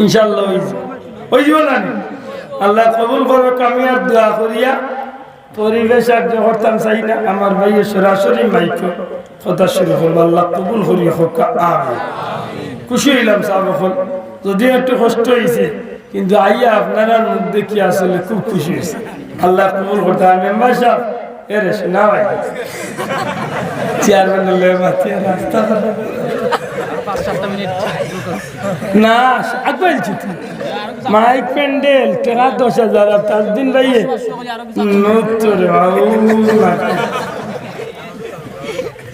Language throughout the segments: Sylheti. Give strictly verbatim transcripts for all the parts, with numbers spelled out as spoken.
ইনশাআল্লাহ অইযিবো। অইযিবো না নি? আল্লায় কবুল করউক। আমি আর দোয়া করিয়া পরিবেশ আর জোর করতাম চাই না। আমার ভাইয়ে সরাসরি মাইকো কথা শুরু করবো। আল্লায় কবুল করিয়া কউক্কা, আমিন। খুশি অইলাম সাব অকল, যদিও একটু কষ্ট অইছে, কিন্তু আইয়া আপনারার মুখ দেখিয়া আসলে খুব খুশি অইছি। আল্লায় কবুল করতা। আর মেম্বার সাব, এরে শোনা ভাই, চেয়ারম্যান লইয়া মাতিয়া রাস্তা না, আগে বলছি তুই। মাইক প্যান্ডেল, টেকা দশ হাজার, আর তাজউদ্দিন ভাইয়ে নতুন রে বাবু।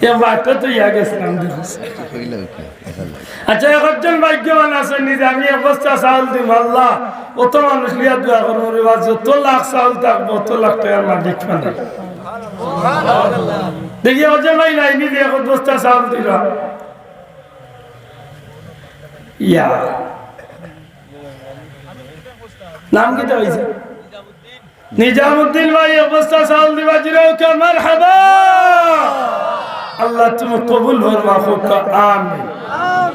এ বাটে তো ইয়া গেছিলাম, দেখছি। আচ্ছা, একজন ভাগ্যবান আছে, নিজে আমি এক বস্তা চাউল দিমু, আল্লাহ, অত মানুষ লইয়া দোয়া করমু রে বা, যত লাখ চাউল থাকবো, অত লাখ টেকার মালিক বানাই। দেখি, একজন ভাই নাই, নিজে এক বস্তা চাউল দিলা। ইয়া। নাম কিতা অইছে? নিজামুদ্দিন ভাই, এক বস্তা চাউল দিবা, জোরে কউক্কা মারহাবা। আল্লাহ তুমি কবুল ফরমা, কউক্কা আমিন।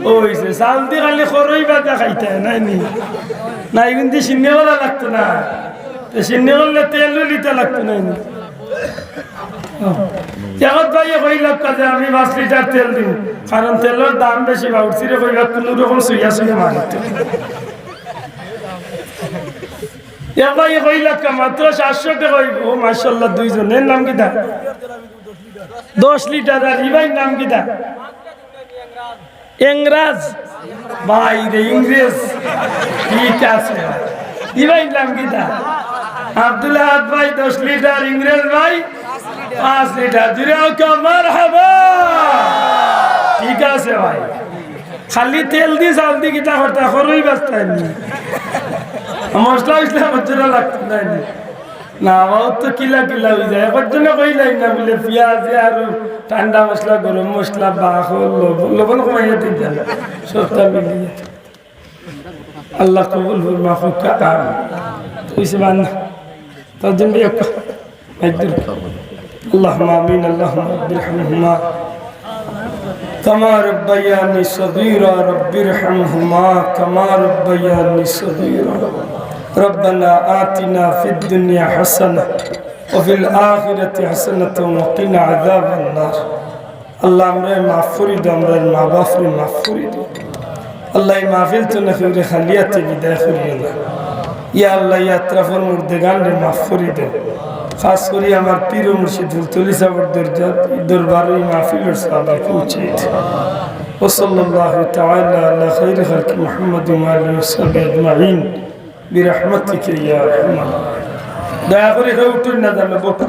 অইছে, চাউল দি খালি খরই বাজা খাইতা নায় নি? না, ইগুন দি শিন্নি করা লাগতো না। তে শিন্নি করলে তেলও লিতা লাগতো নায় নি? অ। জগৎ ভাইয়ে কইলা যে আমি পাঁচ লিটার তেল দিমু, কারণ তেলর দাম বেশি বা উঠছে রে কইবা, কুনু রকম সুইয়া সুইয়া মারিত। এ ভাই, কইলা কা মাত্র সাতশো টেকা অইবো। ও মাশাআল্লাহ, দুইজন। এর নাম কিতা? দশ লিটার। আর ই ভাইর নাম কিতা? ইংরাজ। ভাই রে, ইংরেজ। ঠিক আছে। ই ভাইর নাম কিতা? আব্দুল আহাদ ভাই, দশ লিটার, ইংরেজ ভাই পাঁচ লিটার। জোরে কউক্কা মারহাবা। ঠিক আছে ভাই। খালি তেল দি চাউল দি কিতা করতা, খরই বাজতা নি? মশলা উশলা করতে না লাগতো না নি? না, আমার তো কিলা কিলা অই যায়। একজনে কইলাই না বুলে পিয়াজ আর ঠান্ডা মশলা, গরম মশলা, বাখর, লবণ, লবণ কমাইয়া দিন জানো। সবটা মিলিয়ে। আল্লাহ কবুল ফরমা, কউক্কা আমিন। কইছে বান্দা। তার জন্য একটা একদম। اللهم آمين. اللهم رب ارحمهما كما ربياني صغيرا. رب ارحمهما كما ربياني صغيرا. ربنا آتنا في الدنيا حسنة وفي الآخرة حسنة وقنا عذاب النار. আল্লাহ, আমরারে মাফ করি দেও, আমরার মা বাপরে মাফ করি দেও। আল্লাহ, ই মাহফিল তনে কেউরে খালি আতে বিদায় করিও না। ইয়া আল্লাহ, ই আতরাফর মুর্দেগানরে মাফ করি দেও। খাস করি আমার পীর ও মুর্শিদ ফুলতলি সাবর দরজা, দরবারো ই মাহফিলর সওয়াব পৌঁছাই দেও। وصلى الله تعالى على خير خلقه محمد وآله وصحبه أجمعين برحمتك يا أرحم الراحمين. দয়া করি কেউ উঠইন না, জানো, বউক্কা।